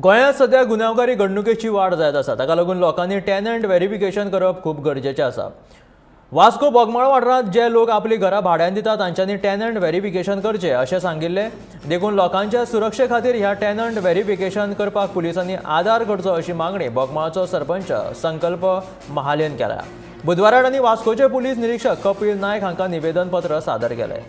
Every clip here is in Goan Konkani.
गोंयांत सध्या गुन्यांवकारी घडणुकेची वाड जायत आसा. ताका लागून लोकांनी टेनंट व्हेरिफिकेशन करप खूब गरजेचें आसा. वास्को बोगमाळो वाठारांत जे लोक आपली घरां भाड्यान दितात तांच्यांनी टेनंट व्हेरिफिकेशन करचें अशें सांगिल्लें. देखून लोकांच्या सुरक्षे खातीर ह्या टेनंट व्हेरिफिकेशन करपाक पुलिसांनी आदार करचो अशी मागणी बोगमाळोचो सरपंच संकल्प महालेन केल्या. बुधवारा तांणी वास्कोचे पुलीस निरीक्षक कपील नायक हांकां निवेदनपत्र सादर केलें.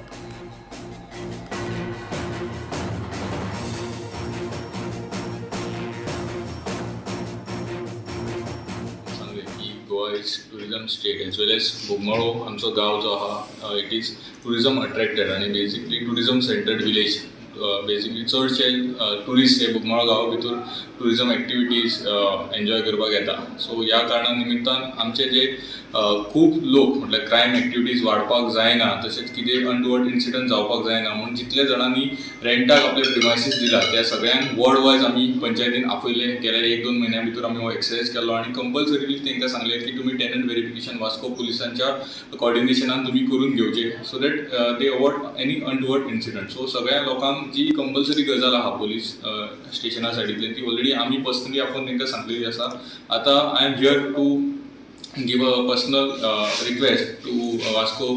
सांगलें की Goa is tourism state as well as Bogmalo आमचो गांव जो आहा, it is tourism attracted आनी basically tourism centred village. Basically चडशे ट्युरिस्ट हे बोगमाळो गांवा भितर ट्युरिजम एक्टिविटीज एन्जॉय करपाक येता. सो ह्या कारणा निमित्तान आमचे जे खूब लोक, म्हटल्यार क्रायम एक्टिविटीज वाडपाक जायना, तशेंच कितें अनटुवर्ड इन्सिडंट जावपाक जायना म्हूण जितले जाणांनी रेंटाक आपले प्रिमायसीस दिला त्या सगळ्यांक वॉर्ड वायज आमी पंचायतीन आपयले. गेल्या एक दोन म्हयन्या भितर आमी हो एक्सरसायज केलो आनी कंपल्सरीली तांकां सांगलें की तुमी टेनंट व्हेरिफिकेशन वास्को पुलिसांच्या कॉर्डिनेशनान तुमी करून घेवचें, so that they avoid any untoward incident. So सगळ्या लोकांक जी कंपल्सरी गजाल आहा पोलीस स्टेशना सायडींतल्यान, ती ऑलरेडी आमी पर्सनली आपोवन तांकां सांगलेली आसा. आतां I am here to give a personal request to Vasco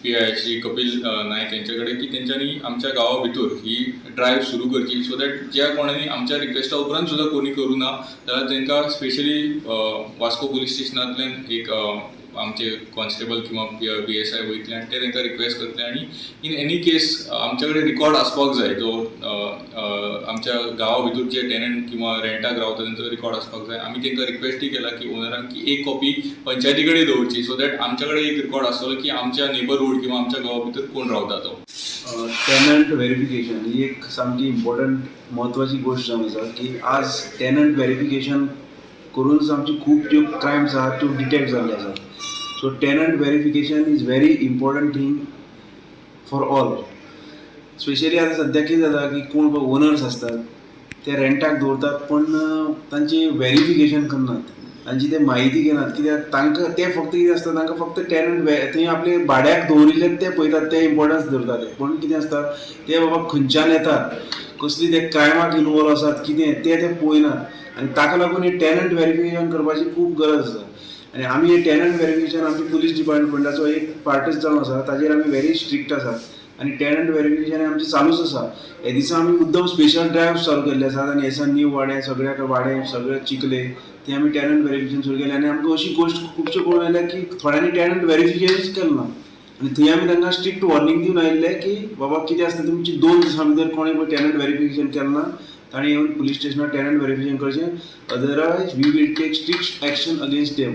PI Shri Kapil Naik यांच्या कडेन की तेंच्यांनी आमच्या गांवा भितर ही ड्रायव्ह सुरू करची, सो that ज्या कोणानी आमच्या रिक्वेस्टा उपरांत सुद्दां कोणी करूं ना जाल्यार तांकां स्पेशली वास्को पुलीस स्टेशनांतल्यान एक आमचे कॉन्स्टेबल किंवा पीएसआय वयतले आनी ते तांकां रिक्वेस्ट करतले. आनी इन एनी केस आमच्या कडेन रिकॉर्ड आसपाक जाय. जो आमच्या गांवा भितर जे टेनंट किंवा रेंटाक रावता तेंचो रिकॉर्ड आसपाक जाय. आमी तांकां रिक्वेस्टूय केला की ओनरांक की एक कॉपी पंचायती कडेन दवरची, सो that आमच्या कडेन एक रिकॉर्ड आसतलो की आमच्या नेबरहूड किंवा आमच्या गांवा भितर कोण रावता तो. टेनंट व्हेरिफिकेशन ही एक सामकी इम्पॉर्टंट, म्हत्वाची गोश्ट जावन आसा की आज टेनंट व्हेरिफिकेशन करूनच आमची खूब ज्यो क्रायम्स आहात त्यो डिटेक्ट जाल्ले आसात. So tenant verification is very important thing for all. Specially आतां सद्याक कितें जाता की कोण ओनर्स आसतात ते रेंटाक दवरतात, पण तांची व्हेरिफिकेशन करनात, तांची ते म्हायती घेनात. कित्याक तांकां ते फक्त कितें आसता, तांकां फक्त टेनंट थंय आपले भाड्याक दवरिल्ले ते पळयतात, ते इम्पॉर्टन्स दवरतात ते. पूण कितें आसता, ते बाबा खंयच्यान येतात, कसली ते क्रायमाक इनवॉल्व आसात, कितें ते ते पळयनात. आनी ताका लागून हे टेनंट व्हेरिफिकेशन करपाची खूब गरज आसा. आनी आमी हे टेनंट व्हेरिफिकेशन आमच्या पुलीस डिपार्टमेंटाचो एक पार्टच जावन आसा. ताजेर आमी व्हेरी स्ट्रिक्ट आसात आनी टेनंट व्हेरिफिकेशन हें आमचें चालूच आसा. हे दिसा आमी मुद्दम स्पेशल ड्रायव्ह चालू केल्ले आसात आनी हे दिसा न्यू वाडें, सगळ्या वाडें, सगळे चिखले ते आमी टेनंट व्हेरिफिकेशन सुरू केलें. आनी आमकां अशी गोश्ट खुबश्यो पळोवंक आयल्या की थोड्यांनी टेनंट व्हेरिफिकेशनूच केलें ना आनी थंय आमी तांकां स्ट्रिक्ट वॉर्निंग दिवन आयिल्ले की बाबा, कितें आसता, तुमची 2 दिसां भितर कोणें पळय टेनंट व्हेरिफिकेशन केलें ना ताणें येवन पुलीस स्टेशनार टेनंट व्हेरिफिकेशन करचें, otherwise we will take strict action against them.